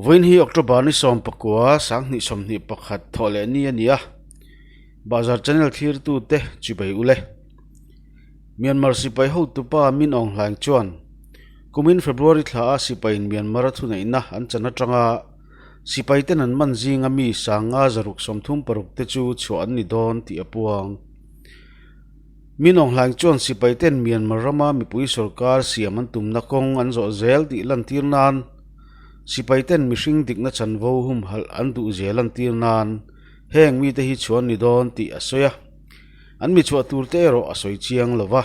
Vawiin hi October ni 19, 2021 thawh leh ni a ni a, Bahzar channel thlirtute chibei ule. Myanmar sipai hotupa Min Aung Hlaing chuan kumin February thla a sipaiin Myanmar a thuneihna an chan atanga sipaiten an man zinga mi sanga zaruk 36 te chu chhuah an ni dawn tih a puang. Min Aung Hlaing chuan sipaiten Myanmar rama mipui sorkar siam an tumna kawng an zawh zel tih lantir nan sipaiten mihring dikna chanvo humhalh an duh zia lantir nan heng mite hi chhuah an ni dawn tih a sawi a. An mi chhuah tur te erawh a sawi chiang lo va.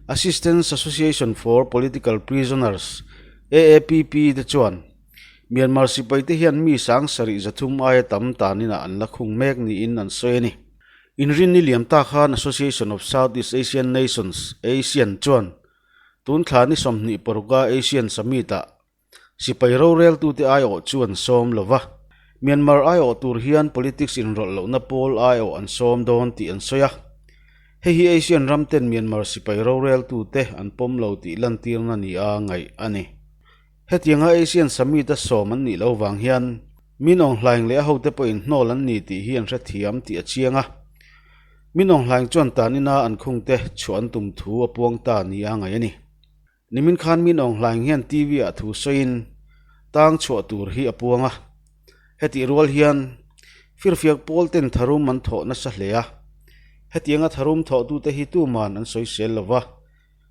Assistance Association for Political Prisoners, AAPP, te chuan Myanmar sipaite hian mi sang sarih 300 aia tam taninah an la khung mek niin an sawi a ni. Inrinni liam ta khan Association of Southeast Asian Nations, ASEAN, chuan tun thla ni 26 a ASEAN Summit-ah sipai roreltute aiawh chu an sawm lo va. Myanmar aiawh tur hian politics inrawlh lohna pawl aiawh an sawm dawn tih an sawi a. Hei hi ASEAN ramten Myanmar sipai roreltute an pawm lo tih lantirna nia ngaih a ni. Hetianga ASEAN Summit a sawm an nih loh vang hian Min Aung Hlaing leh a hote pawhin hnawl an ni tih hi an hrethiam tih a chiang a. Min Aung Hlaing chuan tan ina an khungte chhuah an tum thu a puang ta nia ngaih a ni. Nimin khan Min Aung Hlaing hian TV ah thu sawiin tang chhuah tur hi a puang a. Hetih rual hian firfiak pawl ten tharum an thawh nasa hle a. Hetianga tharum thawhtute hi tuman an sawisel lova.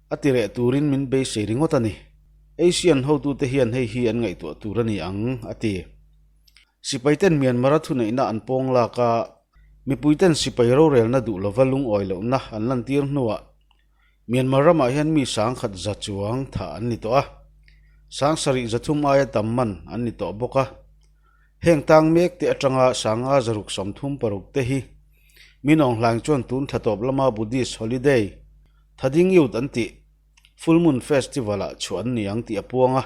A ti reh turin min beisei ringawt a ni. Asian hotute hian hei hi an ngaihtuah tur a ni ang, a ti. Sipaiten Myanmar-a thuneihna an pawng lak a, mipuiten sipai rorelna duh lova lungawi lohna an lantir hnuah Myanmar ramah hian mi sangkhat za chuang thah an ni tawh a, sang sarih 300 aia tam man an ni tawh bawk a. Heng tang mek te atanga sanga zaruk 36 te hi Min Aung Hlaing chuan tun thla tawp lama Buddhist holiday Thading Youth an tih Full Moon Festival ah chhuah an ni ang tih a puang a.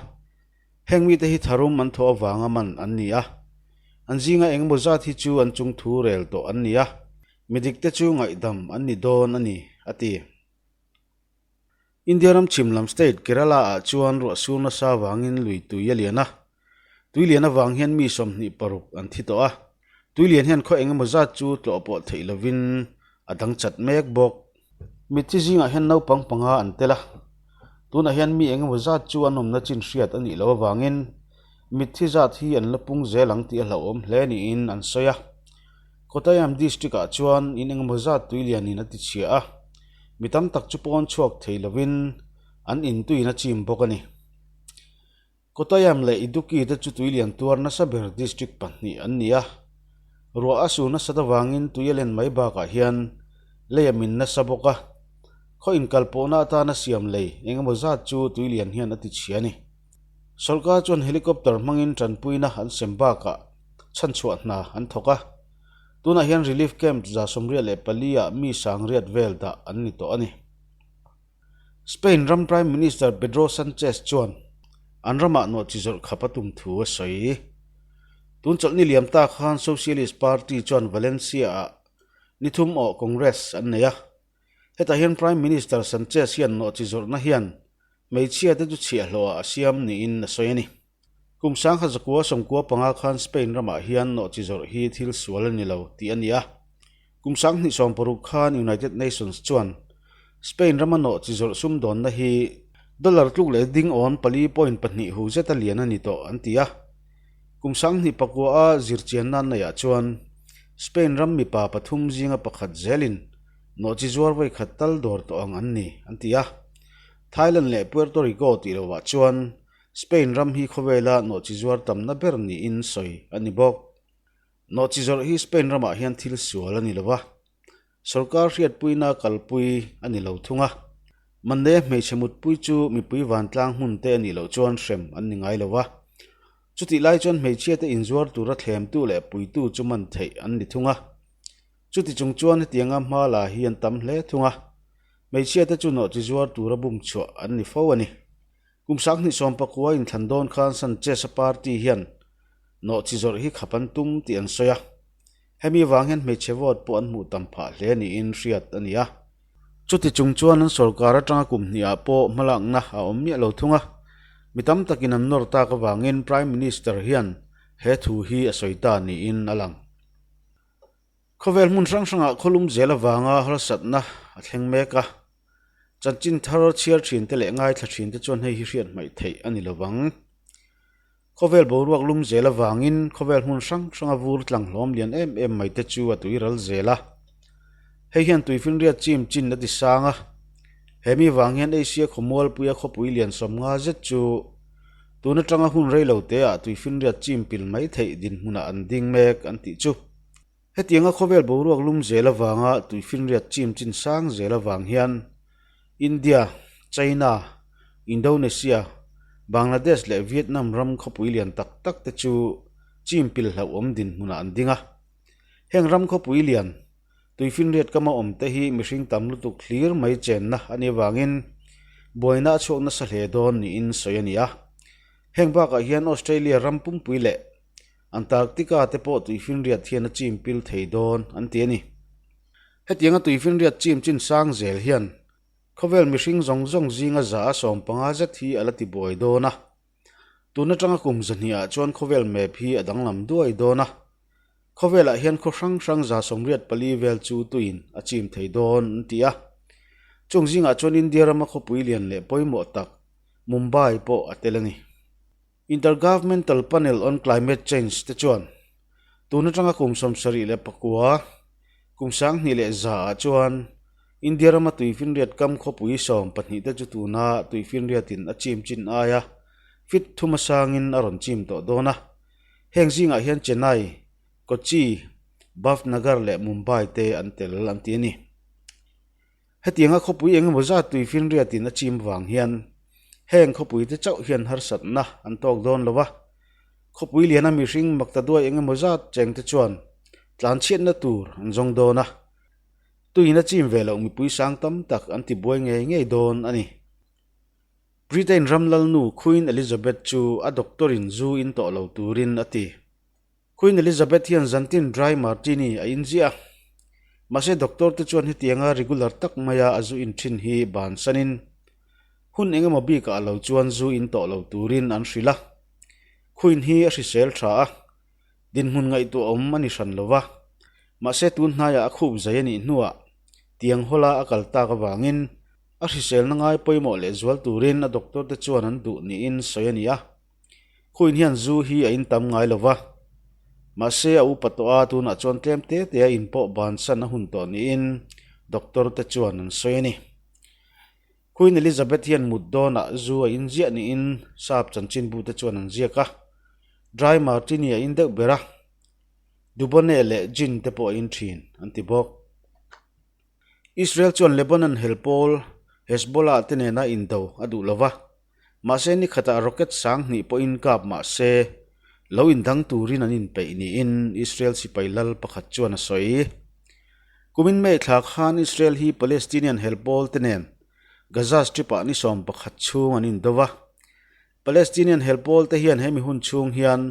Heng mite hi tharum an thawh avanga man an ni a. An zinga engemaw zat hi chu an chung thu rel tawh an ni a. Midik te chu ngaihdam an ni dawn a ni, a ti. India ram chhim lam state Kerala ah chuan ruah sur nasa vangin lui tui a lian a. Tui lian avang hian mi 26 an thi tawh a. Tui lian hian khaw engemaw zat chu tlawh pawh theih lovin a dang chat mek bawk. Mitthi zingah hian naupang panga an tel a, tunah hian mi engemaw zat chu an awmna chin hriat a nih loh avangin mitthi zat hi an la pung zel ang tih a hlauhawm hle niin an sawi a. Kottayam district ah chuan in engemaw zat tui lianin a ti chhia a, mi tam tak chu pawn chhuak thei lovin an intuin a chim bawk a ni. Kottayam leh Idukki te chu tui lian tuar nasa ber district pahnih an ni a. Ruah a sur nasat avangin tui a len mai bakah hian lei a min nasa bawk a. Khaw inkal pawhna atana siam lei engemaw zat chu tui lian hian a ti chhia a ni. Sorkar chuan helicopter hmangin tanpuina an sem bakah chhanchhuah hna an thawk a. Tunah hian relief camp 84 ah mi 90 vel dah an ni tawh a ni. Spain ram Prime Minister Pedro Sanchez chuan an ramah nawhchi zawrh khap a tum thu a sawi. Tun chawlhni liam ta khan Socialist Party chuan Valencia-ah ni thum awh Congress an nei a. Hetah hian Prime Minister Sanchez hian nawhchi zawrhna hian hmeichhia te chu chhiahhlawhah a siam niin a sawi a ni. Kum 1995 khan Spain ramah hian nawhchi zawrh hi thil sual a ni lo tih a ni a. Kum 2016 khan United Nations chuan Spain rama nawhchi zawrh sumdawnna hi dollar tluk leh ding awn 4.2 hu zeta lian a ni tawh an ti a. Kum 2009 a zirchianna an neihah chuan Spain ram mipa pathum zinga pakhat zelin nawhchi zuar vawi khat tal dawr tawh ang an ni an ti a. Thailand leh Puerto Rico tih lovah chuan Spain ram hi khawvela nawhchi zuar tamna ber niin sawi a ni bawk. Nawhchi zawrh hi Spain ramah hian thil sual a ni lo va, sorkar hriatpuina kalpui a ni lo thung a. Manne hmeichhe mutpui chu mipui vantlang hmun te a nih loh chuan hrem an ni ngai lo va. Chutih lai chuan hmeichhia te inzuar tura thlemtu leh puitu chu man theih an ni thung a. Chuti chung chuan hetianga hma la hi an tam hle thung a, hmeichhia te chu nawhchi zuar tura bum chhuah an ni fo a ni. Kum 2019 inthlan dawn khan Sanchez-a party hian nawhchi zawrh hi khap an tum tih an sawi a. Hemi vang hian hmeichhe vote pawh an hmuh tam phah hle niin hriat a ni a. Chuti chung chuan an sorkar atanga kum hnihah pawh hmalakna a awm miah lo thung a. Mi tam takin an nawr tak avangin Prime Minister hian. he thu hi a sawi ta niin a lang. Khawvel hmun hrang hrangah khawlum zel avanga harsatna a thleng mek a, chanchin thar chhiar thinte leh ngaithla thinte chuan hei hi hriat hmaih theih a ni lovang. Khawvel boruak lum zel avangin khawvel hmun hrang hranga vur tlang hlawm lian em em mai te chu a tui ral zel a. Hei hian tuifinriat chim chin a ti sang a. He mi vang hian Asia khawmualpuia khawpui lian sawmnga zet chu tun atanga hun rei lo teah tuifinriat chim pil mai theih dinhmunah an ding mek an tih chu. Hetianga khawvel boruak lum zel avanga tuifinriat chim chin sang zel avang hian India, China, Indonesia, Bangladesh leh Vietnam ram khawpui lian tak tak te chu chim pil hlauhawm dinhmunah an ding a. Heng ram khawpui lian, tuifinriat kama awm te hi mihring tam lutuk hlir mai chenna a nih avangin buaina a chhuak nasa hle dawn niin sawi a ni a. Heng bakah hian Australia ram pumpui leh Antarctica te pawh tuifinriat hian a chim pil thei dawn an ti a ni. Hetianga tuifinriat chim chin sang zel hian khawvel mihring zawng zawng zinga za a 15 zet hi a la ti buai dawn a. Tun atanga kum zahnih ah chuan khawvel map hi a danglam duai dawn a. Khawvelah hian khaw hrang hrang 84 vel chu tuiin a chim thei dawn an ti a. Chung zingah chuan India rama khawpui lian leh pawimawh tak Mumbai pawh a tel a ni. Intergovernmental Panel on Climate Change te chuan tun atanga kum 79, kum 2100 ah chuan India rama tuifinriat kam khawpui 12 te chu tuna tuifinriatin a chim chin aia fit thum asangin a rawn chim tawh dawn a. Heng zingah hian Chennai, Kochi, Bhavnagar leh Mumbai te an tel an ti a ni. Hetianga khawpui eng emaw zat tuifinriatin a chim vang hian heng khawpuite chauh hian harsatna an tawk dawn lo a, khawpui liana mihring makta duai eng emaw zat chengte chuan tlanchhiatna tur an zawng dawn a, tuin a chim ve loh mipui sang tam tak an tibuai ngei ngei dawn a ni. Britain ram lalnu Queen Elizabeth chu a doctor-in zu in tawh lo turin a ti. Queen Elizabeth hian zantin dry martini a inziah a, mahse doctor te chuan hetianga regular tak maia a zu in thin hi bansanin hun engemaw bikah lo chuan zu in tawh lo turin an hrilh a. Queen hi a hrisel tha a, dinhmun ngaihtuah awm a ni hran lo va, mahse tun hnaiah a khup zai a nih hnuah tiang hawla a kal tak avangin a hriselna ngai pawimawh lehzual turin a doctor te chuan an duh niin sawi a ni a. Khuin hian zu hi a in tam ngai lo va, mahse a upa tawh a, tunah chuan tlem te te a in pawh bansan a hun tawh niin doctor te chuan an sawi a ni. Queen Elizabeth hian mut dawnah zu a in ziah niin sap chanchinbu te chuan an ziak a, dry martini a in deuh ber a, Dubonnet leh gin te pawh a in thin an ti bawk. Israel chuan Lebanon hel pawl Hezbollah te nena indo a duh lo va, Mahse ni khatah rocket 2000 pawhin kap mah se, lo indang turin an inpeih niin Israel sipai lal pakhat chuan a sawi. Kumin May thla khan Israel hi Palestinian hel pawl te nen Gaza Strip-ah ni 11 chhung an indo va. Palestinian hel pawl te hian hemi hun chhung hian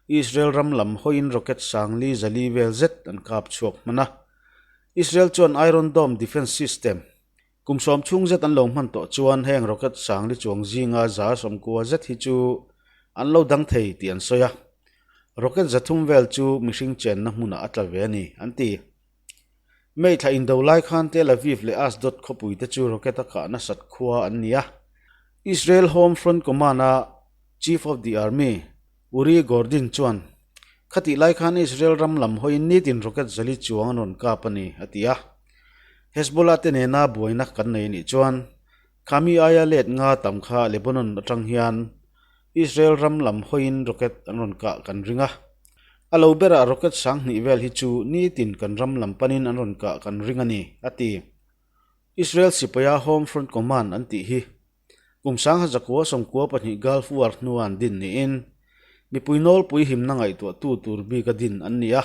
Israel ram lam hawiin rocket 404 vel zet an kap chhuak hman a. Israel chuan Iron Dome defence system Kum sawm chhung zet an lo hman tawh chuan heng rocket 4,000 chuang zinga 90 zet hi chu an lo dang thei tih an sawi a. Rocket 300 vel chu mihring chenna hmunah a tla ve a ni, an ti. May thla indo lai khan Tel Aviv leh Ashdod khawpui te chu rocket a kah nasat khua an ni a. Israel Home Front Command-a Chief of the Army, Uri Gordin chuan, Khatih lai khan Israel ram lam hawiin nitin rocket 400 chuang an rawn kap a ni, a ti a. Hezbollah te nena buaina kan nei anih chuan khami aia let nga tam kha Lebanon atang hian Israel ram lam hawiin rocket an rawn kah kan ring a. A lo berah rocket 2000 vel hi chu nitin kan ram lam panin an rawn kah kan ring a ni, a ti. Israel sipaia Home Front Command an tih hi Kum 1992 Gulf War hnua an din niin mipui nawlpui himna ngaihtuahtu tur bika din an ni a.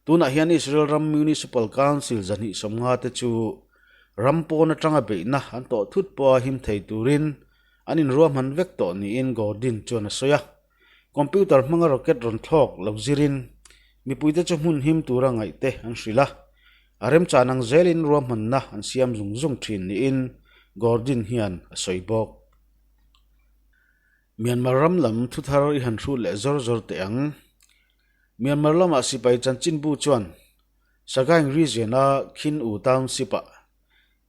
Tunah hian Israel ram Municipal Council 250 te chu ram pawn atanga beihna an tawh thut pawha him thei turin an inruahman vek tawh niin Gordin chuan a sawi a. Computer hmanga rocket rawn thlawk lo zirin mipuite chu hmun him tura ngaihte an hrilh a, a remchan ang zelin ruahmanna an siam zung zung thin niin Gordin hian a sawi bawk. Myanmar ram lam thuthar i han hrut leh zawr zawr teh ang. Myanmar lama sipai chanchinbu chuan Sagaing Region-a Khin U Township-ah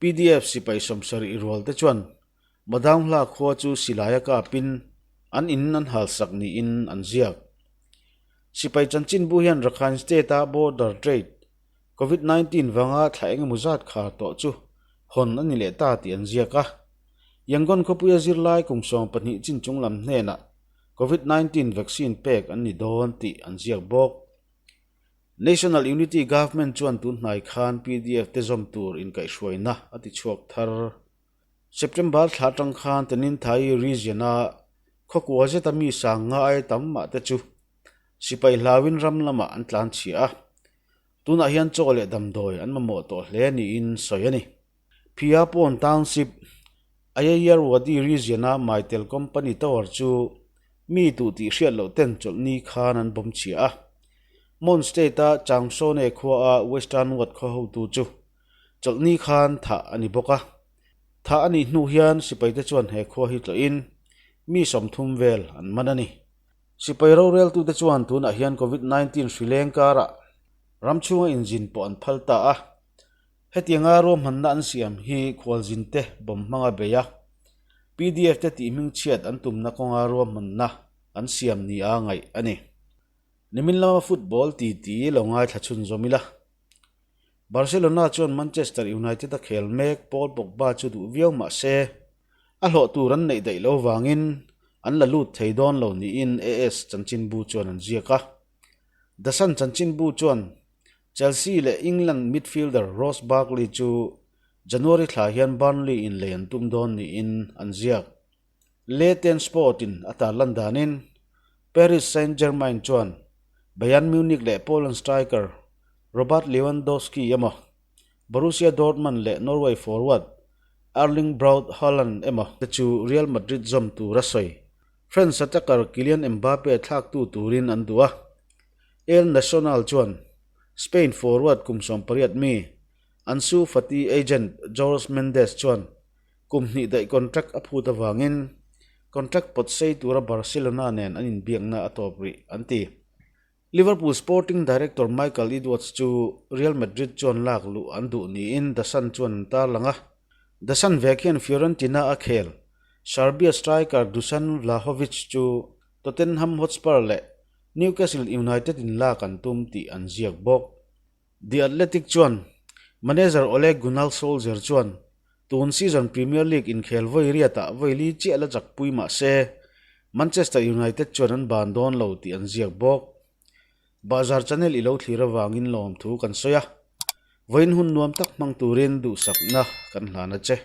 PDF sipai 70 rual te chuan Madaung Hla khua chu silaia kapin an in an halsak niin an ziak. Sipai chanchinbu hian Rakhine State-a border trade Covid 19 vanga thla engemaw zat khar tawh chu hawn a ni leh ta tih an ziak a. Yangon khawpuia zirlai kum 12 chin chung lam hnenah Covid 19 vaccine pek an ni dawn tih an ziak bawk. National Unity Government chuan tun hnai khan PDF te zawm tur inkaihhruaina a ti chhuak thar. September thla atang khan Taninthayi region-a khawkua zeta mi sang nga ai tam mah te chu sipai hlauin ram lamah an tlan chhia a. Tunah hian chaw leh damdawi an mamawh tawh hle niin sawi a ni. Phiapawn Township, Ayeyarwady region-a Mytel Company Tower chu mi tuh tih hriat loh ten chawlhni khan an bawm chhia a. Mon State-a Changsone khuaa Western Ward khaw hotu chu Chawlhni khan thah a ni bawk a. Thah a nih hnu hian sipaite chuan he khua hi tlawhin mi 30 vel an man a ni. Sipai roreltute chuan tunah hian Covid 19 hri leng karah ram chhunga inzin pawh an phal ta a. Hetianga ruahmanna an siam hi khualzinte bawm hmanga bei a, PDF te tih hmingchhiat an tumna kawnga ruahmanna an siam nia ngaih a ni. Nimin lama football titi lo ngaithla chhunzawm ila. Barcelona chuan Manchester United a khel mek Paul Pogba chu duh viau mah se, a hlawh tur an neih daih lo vangin an la lut thei dawn lo niin AS chanchinbu chuan an ziak a. The Sun chanchinbu chuan Chelsea leh England midfielder Ross Barkley chu January thla hian Burnley in lei an tum dawn niin an ziak. Le Ten Sport in a tarlan danin Paris Saint-Germain chuan Bayern Munich leh Poland striker Robert Lewandowski emaw, Borussia Dortmund leh Norway forward Erling Braut Haaland emaw te chu Real Madrid zawm tur a sawi. French attacker Kylian Mbappe thlaktu turin an duh a. El Nacional chuan Spain forward kum 18 mi Ansu Fati agent Jorge Mendes chuan Kum hnih daih contract a phut avangin contract pawt sei tura Barcelona nen an inbiakna a tawp rih, an ti. Liverpool sporting director Michael Edwards chu Real Madrid chuan lak luh an duh niin The Sun chuan an tarlang a. The Sun vek hian Fiorentina a khel Serbia striker Dusan Vlahovic chu Tottenham Hotspur leh Newcastle United in lak an tum tih an ziak bawk. The Athletic chuan manager Ole Gunnar Solskjaer chuan tun season Premier League inkhel vawi riatah vawi li chiah la chakpui mah se Manchester United chuan an ban dawn lo tih an ziak bawk. Bahzar channel i lo thlir avangin lawmthu kan sawi a, vawiin hun nuam tak hmang turin duhsakna kan hlan a che.